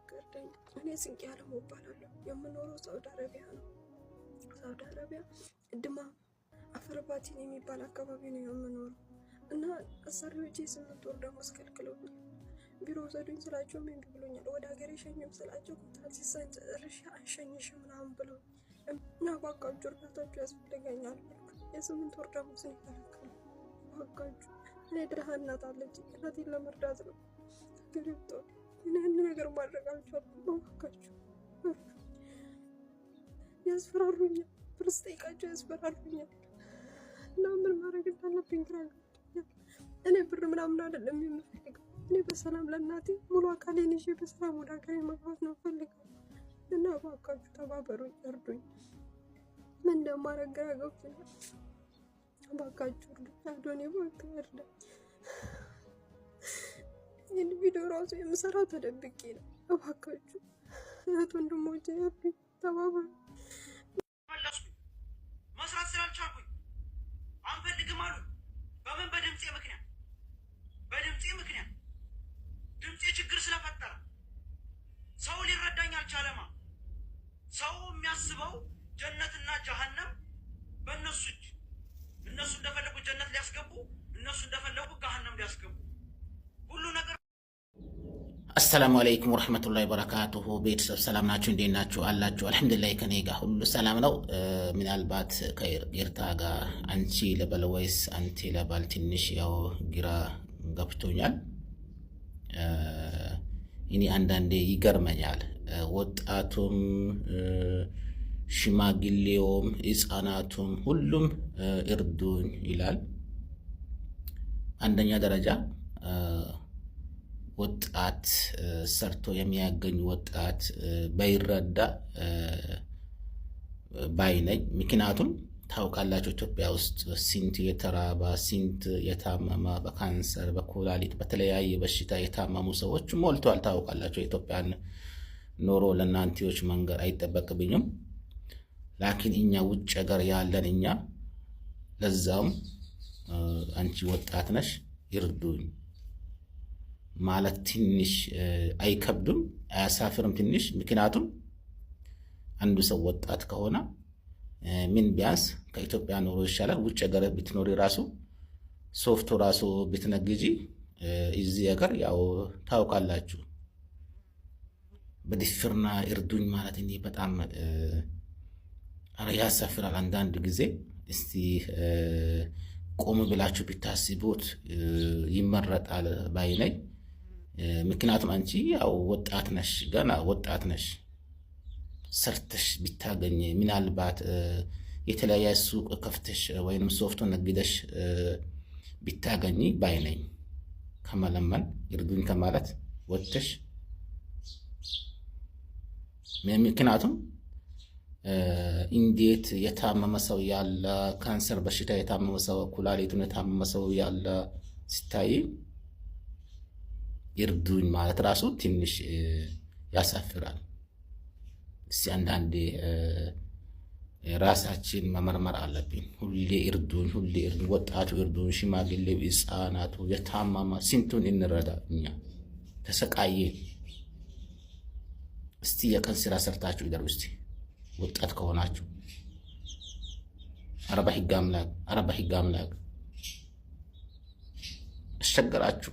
እባክህ እርዳኝ። እኔ ስንቄ አለሙ እባላለሁ። የምኖረው ሳውዲ አረቢያ ነው። ሳውዲ አረቢያ ድማ አፈርባቲን የሚባል አካባቢ ነው የምኖረው እና አሰሪዎቼ 8 ወር ደሞዝ ከልክለውኛል። ቢሮ ውሰዱኝ ስላቸው እምቢ ብሎኛል። ወደ ሀገሬ ሸኙም ስላቸው ኮንትራት ጨርሼ አንሸኝሽም ምናምን ብለው እና እባካችሁ እርዳታችሁ ያስፈልገኛል። የ8 ወር ደሞዝ ነው የከለከሉ። እባካችሁ፣ እኔ ድሃ እናት አለችኝ። እናቴን ለመርዳት ነው ግልብጦ እኔ ያን ነገር ማድረግ አልቻልኩም። እባካችሁ ያስፈራሩኛል። ብር ስጠይቃቸው ያስፈራሩኛል። እና ምን ማድረግ እንዳለብኝ ግራ ገብቶኛል። እኔ ብር ምናምን አይደለም የምፈልገው። እኔ በሰላም ለእናቴ ሙሉ አካሌን ይዤ በሰላም ወደ ሀገሬ መግባት ነው የምፈልገው። እና እባካችሁ ተባበሩኝ፣ እርዱኝ። ምን እንደማደርግ ግራ ገብቶኛል። እባካችሁ እርዱኝ። አዶኔ እባክህ እርዳኝ። ይህን ቪዲዮ ራሱ የምሰራው ተደብቄ ነው። እባካችሁ እህት ወንድሞቼ እርዱኝ፣ ተባበሩ። መለስኩኝ። መስራት ስላልቻልኩኝ አንፈልግም አሉኝ። በምን? በድምፄ ምክንያት፣ በድምፄ ምክንያት፣ ድምፄ ችግር ስለፈጠረ ሰው ሊረዳኝ አልቻለማ። ሰው የሚያስበው ጀነትና ጀሀነም በእነሱ እጅ፣ እነሱ እንደፈለጉ ጀነት ሊያስገቡ፣ እነሱ እንደፈለጉ ገሀነም ሊያስገቡ ሁሉ ነገር። አሰላሙ አለይኩም ወረሕመቱላሂ ወበረካቱሁ። ቤተሰብ ሰላም ናችሁ? እንዴት ናችሁ? አላችሁ? አልሐምዱሊላህ ከኔ ጋር ሁሉ ሰላም ነው። ምናልባት ከይቅርታ ጋር አንቺ ልበል ወይስ አንቴ ልበል ትንሽ ያው ግራ ገብቶኛል። እኔ አንዳንዴ ይገርመኛል። ወጣቱም፣ ሽማግሌውም፣ ሕፃናቱም ሁሉም እርዱኝ ይላል። አንደኛ ደረጃ ወጣት፣ ሰርቶ የሚያገኝ ወጣት ባይረዳ ባይ ነኝ። ምክንያቱም ታውቃላችሁ ኢትዮጵያ ውስጥ ስንት የተራበ፣ ስንት የታመመ፣ በካንሰር፣ በኩላሊት፣ በተለያየ በሽታ የታመሙ ሰዎች ሞልተዋል። ታውቃላችሁ፣ የኢትዮጵያን ኑሮ ለእናንቴዎች መንገር አይጠበቅብኝም። ላኪን እኛ ውጭ ሀገር ያለን እኛ፣ ለዛውም አንቺ ወጣት ነሽ፣ ይርዱኝ ማለት ትንሽ አይከብድም? አያሳፍርም? ትንሽ ምክንያቱም አንዱ ሰው ወጣት ከሆነ ምን ቢያንስ ከኢትዮጵያ ኑሮ ይሻላል። ውጭ ሀገር ብትኖሪ ራሱ ሶፍቱ ራሱ ብትነግጂ እዚህ ሀገር ያው ታውቃላችሁ። በድፍርና እርዱኝ ማለት እኔ በጣም ያሳፍራል። አንዳንድ ጊዜ እስቲ ቆም ብላችሁ ብታስቡት ይመረጣል ባይ ነኝ። ምክንያቱም አንቺ ያው ወጣት ነሽ፣ ገና ወጣት ነሽ። ሰርተሽ ብታገኝ ምናልባት የተለያየ ሱቅ ከፍተሽ ወይም ሶፍቶ ነግደሽ ብታገኝ ባይ ነኝ። ከመለመን፣ እርዱኝ ከማለት ወጥተሽ፣ ምክንያቱም እንዴት የታመመ ሰው ያለ፣ ካንሰር በሽታ የታመመ ሰው፣ ኩላሊቱን የታመመ ሰው ያለ ሲታይ እርዱኝ ማለት ራሱ ትንሽ ያሳፍራል። እስቲ አንዳንዴ ራሳችን መመርመር አለብን። ሁሌ እርዱኝ፣ ሁሌ እርዱኝ፣ ወጣቱ እርዱኝ፣ ሽማግሌው፣ ሕፃናቱ፣ የታመመ ስንቱን እንረዳ እኛ ተሰቃየን። እስቲ የቀን ስራ ሰርታችሁ ይደሩ እስቲ ወጣት ከሆናችሁ። ኧረ በህግ አምላክ፣ ኧረ በህግ አምላክ አስቸገራችሁ።